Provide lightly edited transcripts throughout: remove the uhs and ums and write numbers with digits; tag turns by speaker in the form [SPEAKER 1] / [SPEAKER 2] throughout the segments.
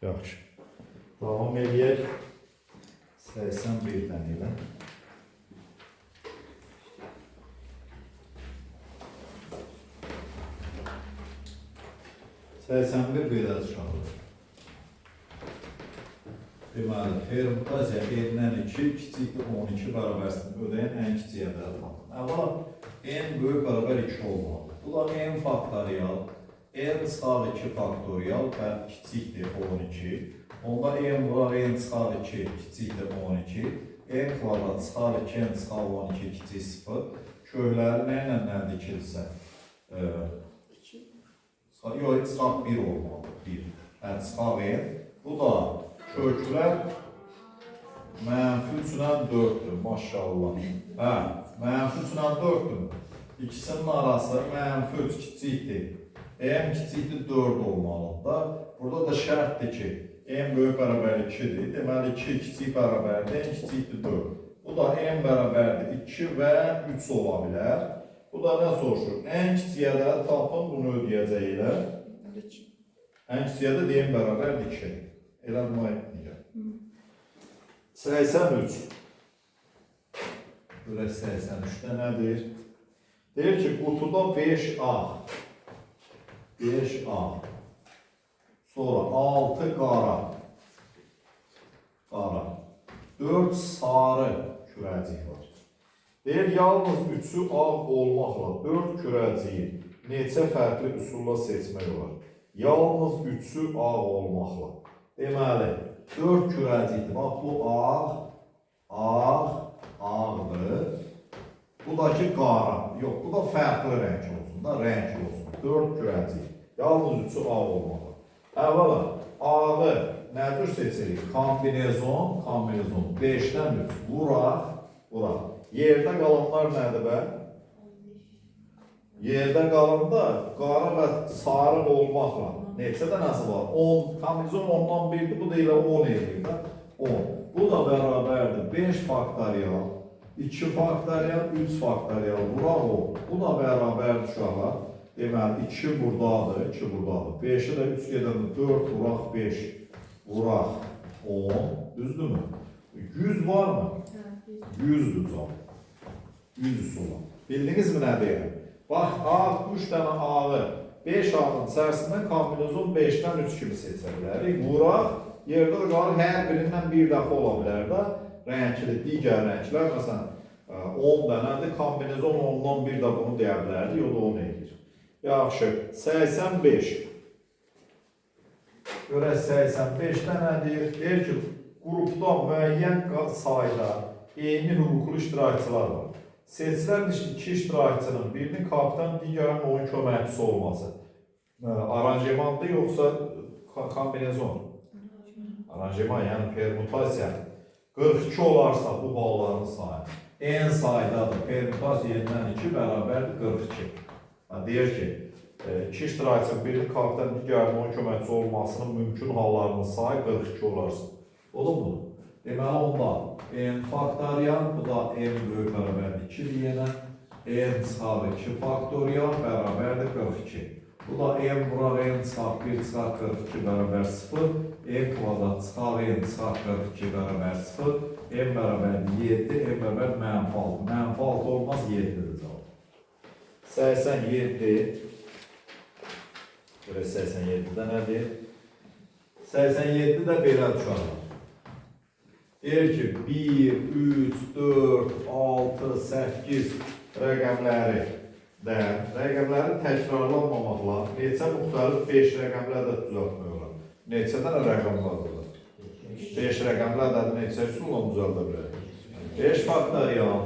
[SPEAKER 1] Yaxşı. Davam eləyək. 81-dən elə. ...81 belə uşaqlar. Deməli, permutasiya n-dən 2, kiçikdir 12 bərabərsin. Ödəyən ən kiçik ədədi tapın. Əvvəla, n böyük bərabər 2 olmalıdır. Bu da n faktorial, n çıxar 2 faktorial və kiçikdir 12. Onda n vuraq n çıxar 2 kiçikdir 12. N kvadrat çıxar 2, n çıxar 12 kiçik 0. Kökləri nə ilə nədir ikilsə?
[SPEAKER 2] 2.
[SPEAKER 1] Yox, çıxar 1 olmalıdır. 1. Hə, çıxar n. Bu da köklər mənfi 3 ilə 4-dür. Maşallah. Hə, mənfi 3 ilə 4-dür. İkisinin arası mənfi 3 kiçikdir. M kiçikdir 4 olmalıdır da. Burada da şərtdir ki, m böyük bərabər 2-dir. Deməli, 2 kiçik bərabərdir, n kiçikdir 4. Bu da m bərabərdir 2 və 3 ola bilər. Bu da nə soruşur? Ən kiçik ədədi tapın, bunu ödəyəcəklər.
[SPEAKER 2] 2.
[SPEAKER 1] Ən kiçik ədəd m bərabərdir 2. Elə buna gəl. 83. Görək 83-də nədir? Deyir ki, qutuda 5A. 5A. Sonra 6 qara. Qara. 4 sarı kürəcik var. Deyir, yalnız 3-ü ağ olmaqla 4 kürəciyi neçə fərqli üsulla seçmək olar? Yalnız 3-ü ağ olmaqla. Deməli, 4 kürəcikdir. Bax, bu ağ, ağ, ağdır. Bu da ki qara. Yox, bu da fərqli rəng olsun da, rəng olsun. 4 kürəcik. Yalnız 3-ü ağ olmalı. Əvvəla, ağı nə cür seçirik? Kombinezon, kombinezon. 5-dən 3. Vuraq, vuraq. Yerdə qalanlar nədir bə? Yerdə qalanda qara və sarı olmaqla neçə dənəsi var? 10, kombinezon 10-dan 1-dir, bu da elə 10 eləyir də. 10. Bu da bərabərdir 5 faktorial, 2 faktorial, 3 faktorial. Vuraq 10. Bu da bərabərdir uşaqlar. Deməli, 2 buradadır, 2 buradadır. 5-ə də 3 gedəndə 4 vuraq 5, vuraq 10. Düzdürmü? 100 varmı?
[SPEAKER 2] Hə,
[SPEAKER 1] 100-dür cavab. 100 üsulla. Bildiniz mi nə deyirəm? Bax, ağ, 3 dənə ağı, 5 ağın içərisindən kombinezon 5-dən 3 kimi seçə bilərik. Vuraq, yerdə də qalır, hər birindən bir dəfə ola bilər də. Rəngli, digər rənglər, məsələn, 10 dənədir, kombinezon 10-dan bir də bunu deyə bilərdik, o da 10 eləyir. Yaxşı, 85. Görək 85-də nə deyir? Deyir ki, qrupda müəyyən sayda eyni hüquqlu iştirakçılar var. Seçilən iki iştirakçının birinin kapitan, digərinin onun köməkçisi olması. Aranjmandır yoxsa kombinezon? Aranjman, yəni permutasiya. 42 olarsa bu halların sayı. N saydadır. Permutasiya n-dən 2 bərabərdir 42. Ha, deyir ki, iki iştirakçının birinin kapitan, digərinin onun köməkçisi olmasının mümkün hallarının sayı 42 olarsa. Olur mu? Deməli onda n faktorial, bu da n böyük bərabərdir 2 deyənə, n çıxar 2 faktorial bərabərdir 42. Bu da n vuraq n çıxar 1 çıxar 42 bərabər 0, n kvadrat çıxar n çıxar 42 bərabər 0, n bərabərdir 7, n bərabər mənfi 6. Mənfi 6 olmaz, 7-dir cavab. 87. Görək 87-də nədir? 87 də belə uşaqlar. Deyir ki, 1, 3, 4, 6, 8 rəqəmləri də, rəqəmləri təkrarlanmamaqla neçə müxtəlif 5 rəqəmli ədəd düzəltmək olar? Neçə dənə rəqəm var burada? 5 rəqəmli ədədi neçə üsulla düzəldə bilərik? 5 faktorial,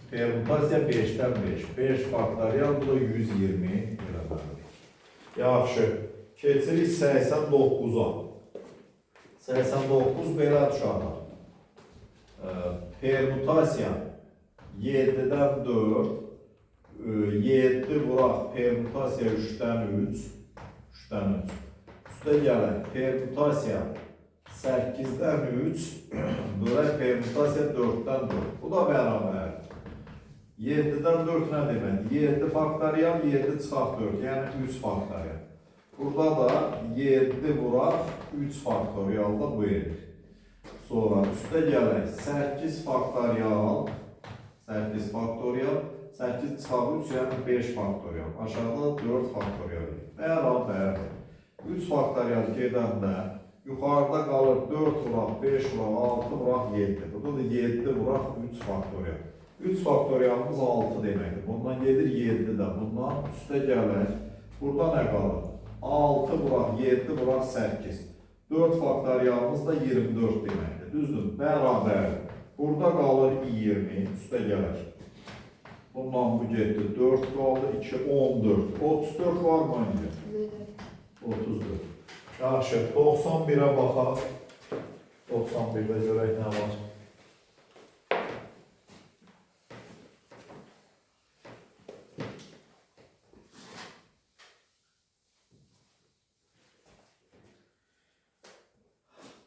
[SPEAKER 1] permutasiya 5-dən 5. 5 faktorial, bu da 120 elə bərabər. Yaxşı, keçirik 89-a. 89 belə uşaqlar. Permutasiya 7-dən 4, 7 vuraq permutasiya 3-dən 3, 3-dən 3. Üstə gələk permutasiya 8-dən 3, bölək permutasiya 4-dən 4. Bu da bərabərdir. 7-dən 4 nə deməkdir? 7 faktorial, 7 çıxaq 4, yəni 3 faktorial. Burada da 7 vuraq 3 faktorial da bu edir. Sonra üstə gələk 8 faktorial, 8 faktorial, 8 çıxaq 3, yəni 5 faktorial. Aşağıda 4 faktorial. Bərabərdir. 3 faktorial gedəndə yuxarıda qalır 4 vuraq 5 vuraq 6 vuraq 7. Burada da 7 vuraq 3 faktorial. 3 faktorialımız 6 deməkdir. Bundan gedir 7 də. Bundan üstə gəlir. Burada nə qalır? 6 vuraq 7 vuraq 8. 4 faktorialımız da 24 deməkdir. Düzdür? Bərabərdir. Burada qalır 20. Üstə gəlir. Bundan bu getdi. 4 qaldı. 2, 14. 34 var mı indi? 34. Yaxşı, 91-ə baxaq. 91-də görək nə var.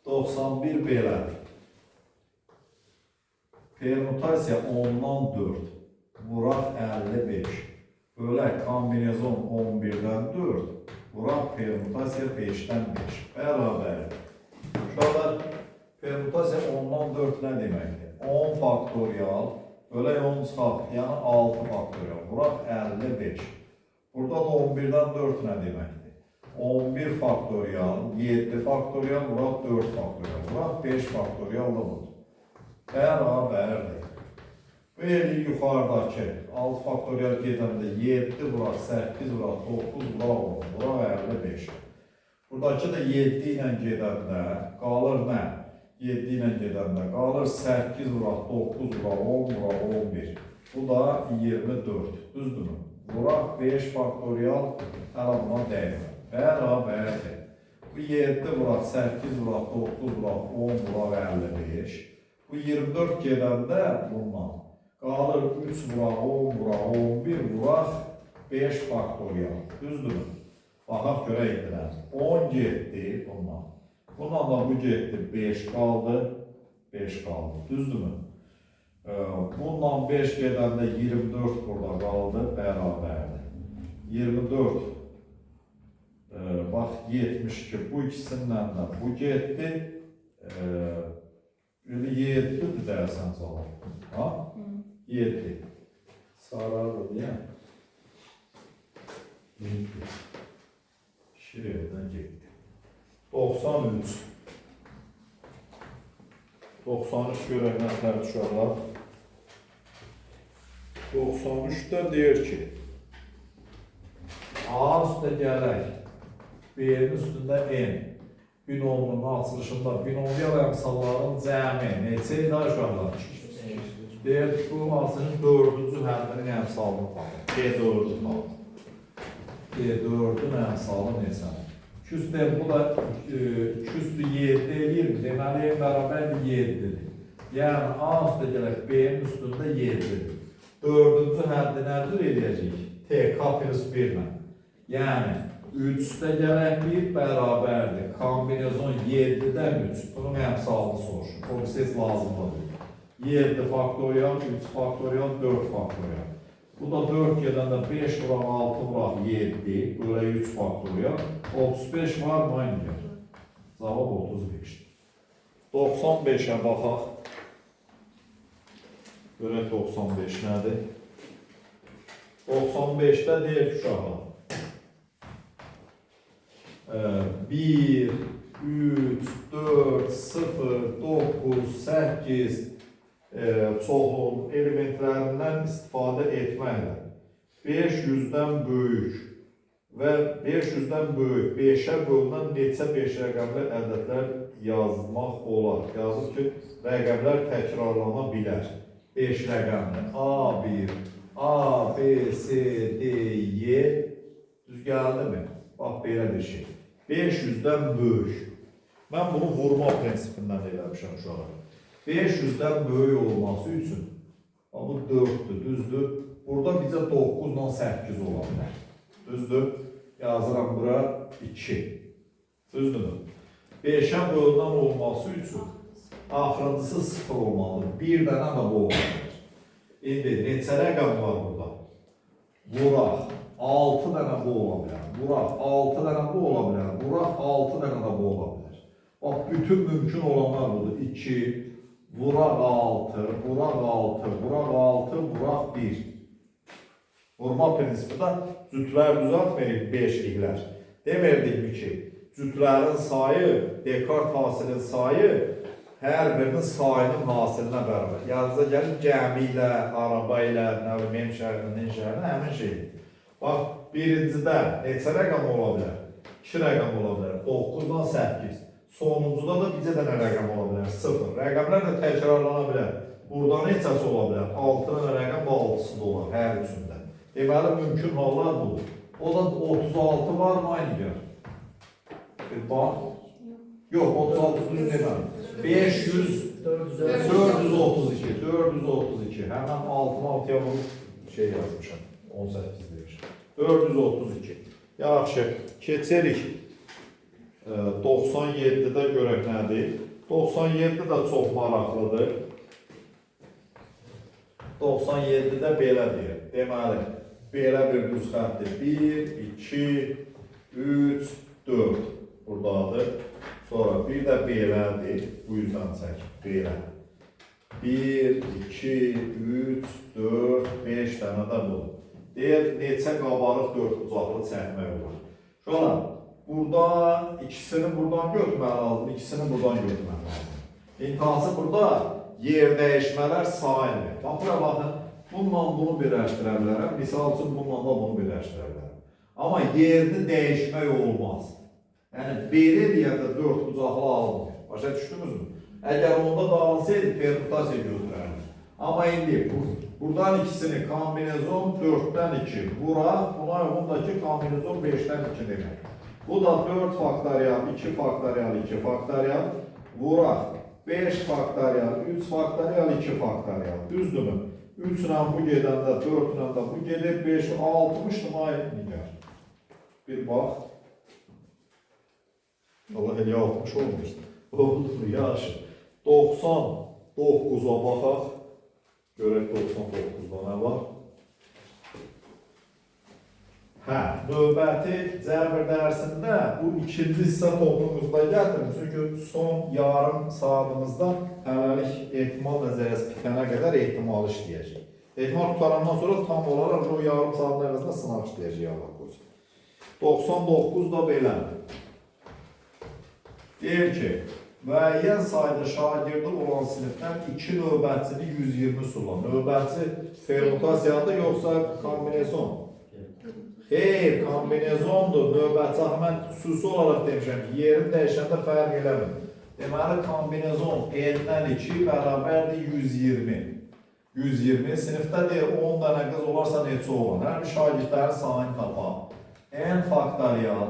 [SPEAKER 1] ...91 belədir. Permutasiya 10-dan 4, vuraq 55. Bölək kombinezon 11-dən 4, vuraq permutasiya 5-dən 5. Bərabərdir. Uşaqlar, permutasiya 10-dan 4 nə deməkdir? 10 faktorial, bölək 10 çıxaq, yəni 6 faktorial, vuraq 55. Burada da 11-dən 4 nə deməkdir? 11 faktorial, 7 faktorial, vuraq 4 faktorial, vuraq 5 faktorial da budur. Bərabərdir. Bu eləyir yuxarıdakı 6 faktorial gedəndə 7 vuraq 8 vuraq 9 vuraq 10 vuraq 55. Buradakı da 7 ilə gedəndə qalır nə? 7 ilə gedəndə qalır 8 vuraq 9 vuraq 10 vuraq 11. Bu da 24. Düzdürmü? Vuraq 5 faktorial hələ buna dəymir. Bərabərdir. Bu 7 vuraq 8 vuraq 9 vuraq 10 vuraq 55. Bu 24 gedəndə bundan qalır 3 vuraq 10 vuraq 11 vuraq 5 faktorial. Düzdürmü? Baxaq görək indilər. 10 getdi bundan. Bundan da bu getdi 5 qaldı. 5 qaldı. Düzdürmü? Bundan 5 gedəndə 24 burada qaldı. Bərabərdir. 24 bax 72. Bu ikisindən də bu getdi. Elə 7-dir deyəsən cavab. Ha? 7. Sarardır, deyəm. 7. Şirevdən getdi. 93. 93 görək nə tər uşaqlar. 93-də deyir ki, A üstə gələk, B-nin üstündə N. Binomunun açılışında binomial əmsalların cəmi neçə idi uşaqlar? Deyir ki, bu açılışın 4-cü həddinin əmsalını tapın. D4-ü tapın. D4-ün əmsalı neçədir? 2 üstə, bu da 2 üstü 7 eləyir mi? Deməli, N bərabərdir 7-dir. Yəni, A üstə gələk, B-nin üstündə 7-dir. 4-cü həddi nə cür eləyəcəyik? T, K plus 1 ilə. Yəni, 3 üstə gələk 1 bərabərdir. Kombinezon 7-dən 3. Bunun əmsalını soruşur. O bizə heç lazımdır. 7 faktorial, 3 faktorial, 4 faktorial. Bu da 4 gedəndə 5 vuraq, 6 vuraq, 7, belə 3 faktorial. 35 var mı? Aynı. Cavab 35-dir. 95-ə baxaq. Görək 95 nədir? 95-də deyir ki, uşaqlar. 1, 3, 4, 0, 9, 8 çoxun elementlərindən istifadə etməklə 500-dən böyük və 500-dən böyük 5-ə bölünən neçə 5 rəqəmli ədədlər yazmaq olar. Yazır ki, rəqəmlər təkrarlana bilər. 5 rəqəmli A1, A, B, C, D, Y düz gəldimi? Bax, belə bir şey. 500-dən böyük. Mən bunu vurma prinsipindən eləmişəm uşaqlar. 500-dən böyük olması üçün, bu 4-dür, düzdür. Burada bizə 9 ilə 8 ola bilər. Düzdür. Yazıram bura 2. Düzdürmü? 5-ə bölünən olması üçün axırıncısı 0 olmalıdır. Bir dənə də bu ola bilər. İndi neçə rəqəm var burada? Vuraq. 6 dənə bu ola bilər. Vuraq 6 dənə bu ola bilər. Vuraq 6 dənə də bu ola bilər. Bax, bütün mümkün olanlar budur. 2, vuraq 6, vuraq 6, vuraq 6, vuraq 1. Vurma prinsipi də cütlər düzəltmirik 5-liklər. Demirdikmi ki, cütlərin sayı, Dekart hasilin sayı hər birinin sayının hasilinə bərabər. Yadınıza gəlir gəmi ilə, araba ilə, nə bilim, M şəhərinə, N şəhərinə həmin şeydir. Bax, birincidə neçə rəqəm ola bilər? 2 rəqəm ola bilər. 9-dan 8. Sonuncuda da bircə dənə rəqəm ola bilər. 0. Rəqəmlər də təkrarlana bilər. Burada neçəsi ola bilər? 6 dənə rəqəm və 6-sı da olar hər üçündə. Deməli, mümkün hallar budur. O da 36 var mı? Aynı gəl. Bir bax. Yox, 36 düz deməli. 500 432, 432. Həmən altına 6-ya vurub şey yazmışam. 18 demişəm. 432. Yaxşı, keçərik. 97-də görək nədir? 97 də çox maraqlıdır. 97-də belə deyir. Deməli, belə bir düz xəttdir. 1, 2, 3, 4 buradadır. Sonra bir də belədir. Bu yüzdən çək. Belə. 1, 2, 3, 4, 5 dənə də budur. Deyir, neçə qabarıq dörd bucaqlı çəkmək olar. Şöyle, burada ikisini buradan götürmək lazım, ikisini buradan götürmək lazım. İntihası burada yer dəyişmələr sayılmır. Bax, bura baxın, bununla bunu birləşdirə bilərəm. Misal üçün, bununla da bunu birləşdirə bilərəm. Amma yerini dəyişmək olmaz. Yəni, belə eləyəndə dörd bucaqlı alınmır. Başa düşdünüzmü? Əgər onda da alınsaydı, permutasiya götürərdik. Amma indi buradan ikisini kombinezon 4-dən 2 vuraq, buna uyğun da ki, kombinezon 5-dən 2 demək. Bu da 4 faktorial, 2 faktorial, 2 faktorial vuraq. 5 faktorial, 3 faktorial, 2 faktorial. Düzdürmü? 3 ilə bu gedəndə, 4 ilə də bu gedir, 5, 60-dır, ay Nigar. Bir bax. Allah elə 60 olmuş. Oldu, yaxşı. 99-a baxaq. Görək 99-da nə var? Hə, növbəti cəbir dərsində bu ikinci hissə toplumuzda gətirin. Çünki son yarım saatımızda hələlik ehtimal nəzəriyyəsi bitənə qədər ehtimal işləyəcək. Ehtimal qurtarandan sonra tam olaraq o yarım saatın əvəzinə sınaq işləyəcək Allah qoysun. 99 da belə. Deyir ki, müəyyən sayda şagirdi olan sinifdən 2 növbətçini 120 sulla. Növbətçi permutasiyadır yoxsa kombinezon? Xeyr, kombinezondur. Növbətçi axı mən xüsusi olaraq demişəm ki, yerini dəyişəndə fərq eləmir. Deməli, kombinezon N-dən 2 bərabərdir 120. 120. Sinifdə deyir 10 dənə qız olarsa neçə oğlan? Hər bir şagirdlərin sayını tapaq. N faktorial,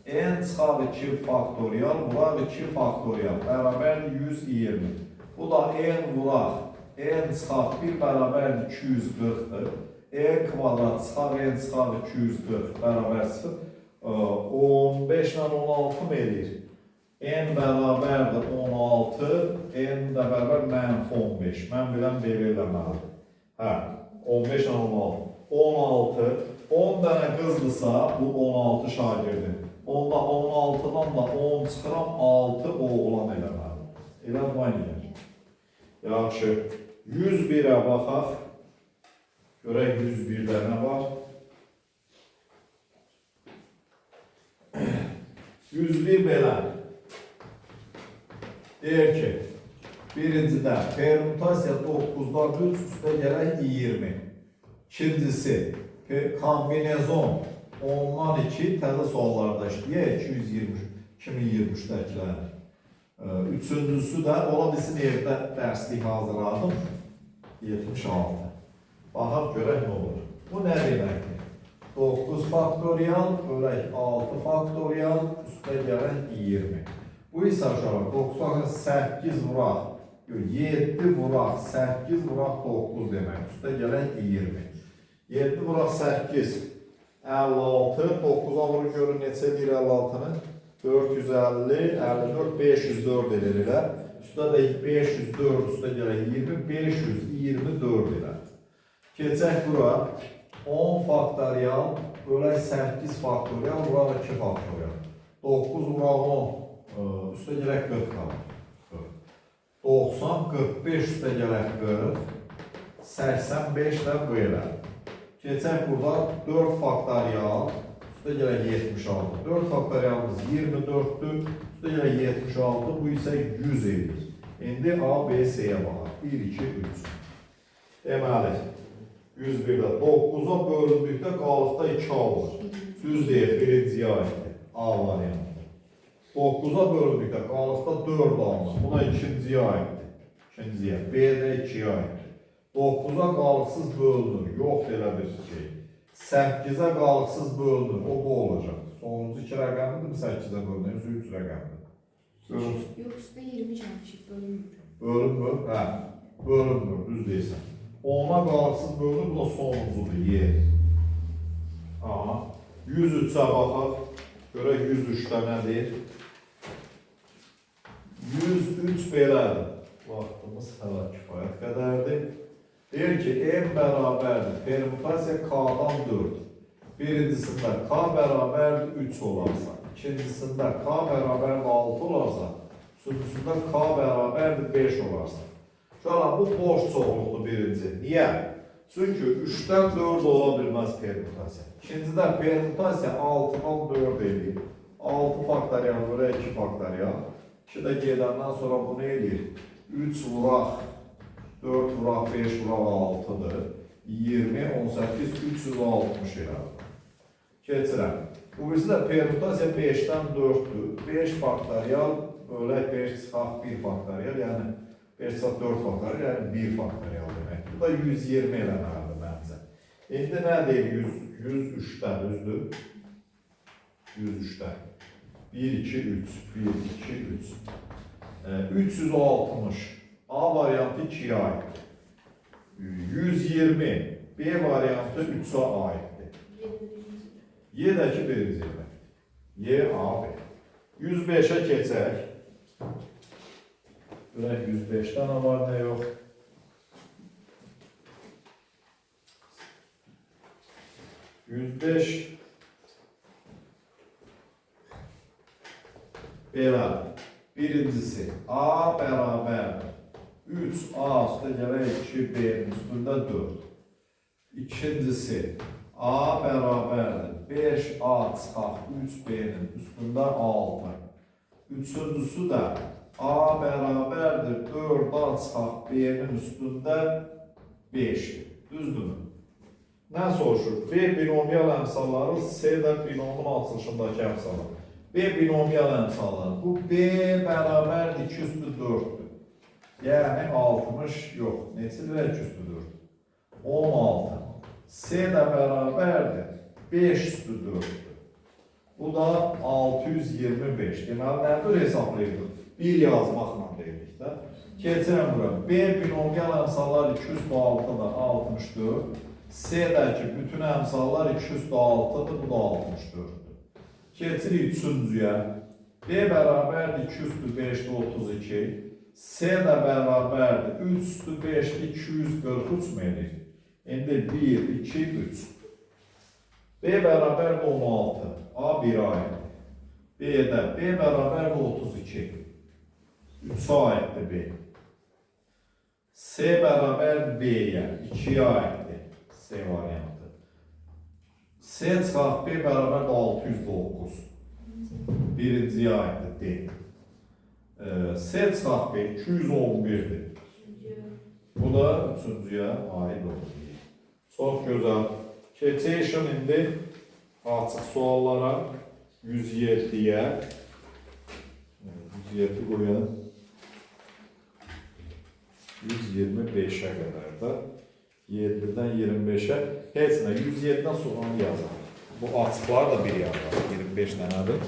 [SPEAKER 1] N çıxaq 2 faktorial, vuraq 2 faktorial, bərabərdir 120. Bu da N vuraq, N çıxaq 1 bərabərdir 240-dır. N kvadrat çıxaq, N çıxaq 240 bərabər 0. 15 ilə 16 mı eləyir? N bərabərdir 16, N də bərabər mənfi 15. Mən biləm belə eləməli. Hə, 15 ilə 16. 16, 10 dənə qızdırsa, bu 16 şagirdin. Onda 16-dan da 10 çıxıram, 6 oğlan eləməli. Elə bu aynı yer. Yaxşı, 101-ə baxaq. Görək 101-də nə var? 101 belə. Deyir ki, birincidə permutasiya 9-dan 3 üstə gələk 20. İkincisi, kombinezon 10-dan 2 təzə suallarda işləyək 2023-dəkiləri. Üçüncüsü də ola bilsin evdə dərslik hazırladım. 76. Baxaq görək nə olur. Bu nə deməkdir? 9 faktorial bölək 6 faktorial üstə gələn 20. Bu isə uşaqlar 98 vuraq, 7 vuraq, 8 vuraq 9 demək. Üstə gələn 20. 7 vuraq 8, 56, 9-a vurun görün neçə eləyir 56-nı? 450, 54, 504 edir elə. Üstə də 504, üstə gələn 20, 524 elə. Keçək bura. 10 faktorial, Bölək 8 faktorial, vuraq 2 faktorial. 9 vuraq 10, üstə gələk 40 qalır. 90, 45 üstə gələk 40. 85 də bu elədir. Keçək burada 4 faktorial, üstə gələk 76. 4 faktorialımız 24-dür, üstə gələk 76, bu isə 100 edir. İndi A, B, C-yə baxaq. 1, 2, 3. Deməli, 101-də 9-a bölündükdə qalıqda 2 alınır. Düz deyir, birinciyə aiddir. A variantı. 9-a bölündükdə qalıqda 4 alınır. Buna ikinciyə aiddir. İkinciyə. B də 2-yə aiddir. 9-a qalıqsız bölünür. Yoxdur elə bir şey. 8-ə qalıqsız bölünür. O bu olacaq. Sonuncu 2 rəqəmidir mi 8-ə bölünür? Yoxsa 3 rəqəmidir?
[SPEAKER 2] Yox, üstə 20 gəlmişik, bölünmür.
[SPEAKER 1] Bölünmür. Hə, bölünmür. Düz deyirsən. 10-a qalıqsız bölünür. Bu da sonuncudur. Y. Aha. 103-ə baxaq. Görək 103-də nə deyir? 103 belədir. Vaxtımız hələ kifayət qədərdir. Deyir ki, M bərabərdir. Permutasiya K-dan 4. Birincisində K bərabərdir 3 olarsa, ikincisində K bərabərdir 6 olarsa, üçüncüsündə K bərabərdir 5 olarsa. Uşaqlar, bu boş çoxluqdur birinci. Niyə? Çünki 3-dən 4 ola bilməz permutasiya. İkincidə permutasiya 6-dan 4 eləyir. 6 faktorial bölək 2 faktorial. 2 də gedəndən sonra bu nə eləyir? 3 vuraq, 4 vuraq, 5 vuraq 6-dır. 20, 18, 360 elədir. Keçirəm. Bu birisi də permutasiya 5-dən 4-dür. 5 faktorial bölək 5 çıxaq 1 faktorial, yəni 5 çıxaq 4 faktorial, yəni 1 faktorial deməkdir. Bu da 120 eləməlidir məncə. İndi nə deyir 103-də, düzdür? 103-də. 1, 2, 3. 1, 2, 3. 360. A variantı 2-yə aiddir. 120. B variantı 3-ə aiddir. Y də ki birinci yerdə. Y, A, B. 105-ə keçək. Görək 105-də nə var, nə yox. 105 belə. Birincisi A bərabərdir. 3A üstə gələk 2B-nin üstündə 4. İkincisi A bərabərdir. 5A çıxaq 3B-nin üstündə 6. Üçüncüsü də A bərabərdir. 4A çıxaq B-nin üstündə 5-dir. Düzdürmü? Nə soruşur? B binomial əmsalları, C də binomun açılışındakı əmsallar. B binomial əmsalları. Bu B bərabərdir 2 üstü 4-dür. Yəni 60, yox, neçədir 2 üstü 4? 16. C də bərabərdir 5 üstü 4-dür. Bu da 625. Deməli, nə cür hesablayırdıq? 1 yazmaqla deyirdik də. Keçirəm bura. B binomial əmsallar 2 üstü 6-dır, 64. C-dəki bütün əmsallar 2 üstü 6-dır, bu da 64-dür. Keçirik üçüncüyə. B bərabərdir 2 üstü 5-dir, 32. C də bərabərdir 3 üstü 5-dir, 243 mü eləyir? İndi 1, 2, 3. B bərabərdir 16. A 1-ə aiddir. B-də B bərabərdir 32. 3-ə aiddir B. C bərabərdir B-yə. 2-yə aiddir. C variantı. C çıxaq B bərabərdir 609. Birinciyə aiddir D. C çıxaq B 211-dir. Bu da üçüncüyə aid olur. Çox gözəl. Keçək indi açıq suallara 107-yə. 107 qoyalım. 125-ə qədər də. 7-dən 25-ə. Heç nə, 107-dən sonranı yazalım. Bu açıqlar da bir yazalım. 25 dənədir.